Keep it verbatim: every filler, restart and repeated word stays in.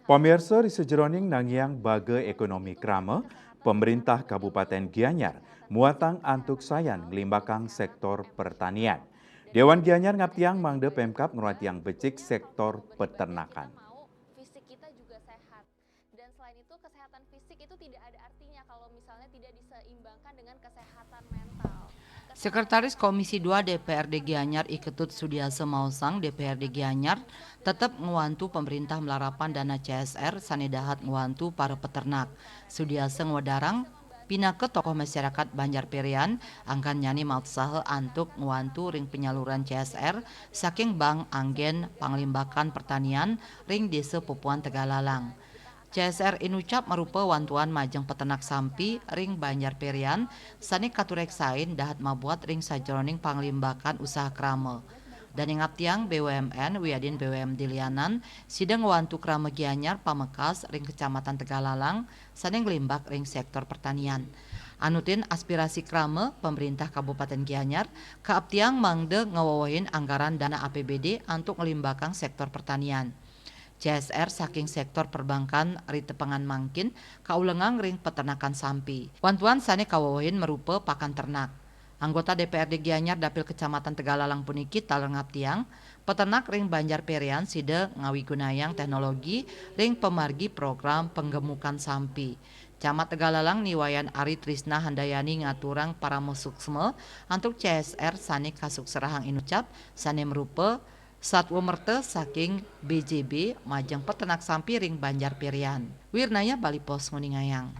Pamirsa, ri sajeroning nangiang baga ekonomi krama, pemerintah Kabupaten Gianyar muatang antuk sayan nglimbakang sektor pertanian. Dewan Gianyar ngaptiang mangda Pemkab ngruatiang becik sektor peternakan. Fisik kita juga sehat. Dan selain itu, kesehatan fisik itu tidak ada artinya kalau misalnya tidak diseimbangkan dengan kesehatan mental. Sekretaris Komisi dua D P R D Gianyar I Ketut Sudiasa maosang D P R D Gianyar tetep ngwantu pemerintah melarapan dana C S R sane dahat ngwantu para peternak. Sudiasa ngwedarang pinaka tokoh masyarakat Banjar Perian, angkan nyane mautsaha antuk ngwantu ring penyaluran C S R saking Bank Anggen Panglimbakan Pertanian ring Desa Pupuan Tegalalang. C S R Inucap marupa wantuan majeng peternak sampi ring Banjar Perian sane katureksain dahat mabuat ring sajeroning panglimbakan usaha krama. Dane ngaptiang B U M N wiadin B U M D lianan sida ngwantu krama Gianyar pamekas ring Kecamatan Tegalalang sane nglimbak ring sektor pertanian. Anutin aspirasi krama, pemerintah Kabupaten Gianyar kaaptiang mangda ngawewehin anggaran dana A P B D antuk nglimbakang sektor pertanian. C S R saking sektor perbankan ri tepengan mangkin kaulengang ring peternakan sampi. Wantuan sane kawewehin marupa pakan ternak. Anggota D P R D Gianyar Dapil Kecamatan Tegalalang puniki taler ngaptiang, peternak ring Banjar Perian sida ngawigunayang teknologi ring pamargi program penggemukan sampi. Camat Tegalalang Niwayan Ari Trisna Handayani ngaturang parama suksma antuk C S R sane kasukserahang Inucap sane marupa satwa merta saking B J B majeng peternak sampi ring Banjar Perian. Wirnaya Bali Post nguningayang.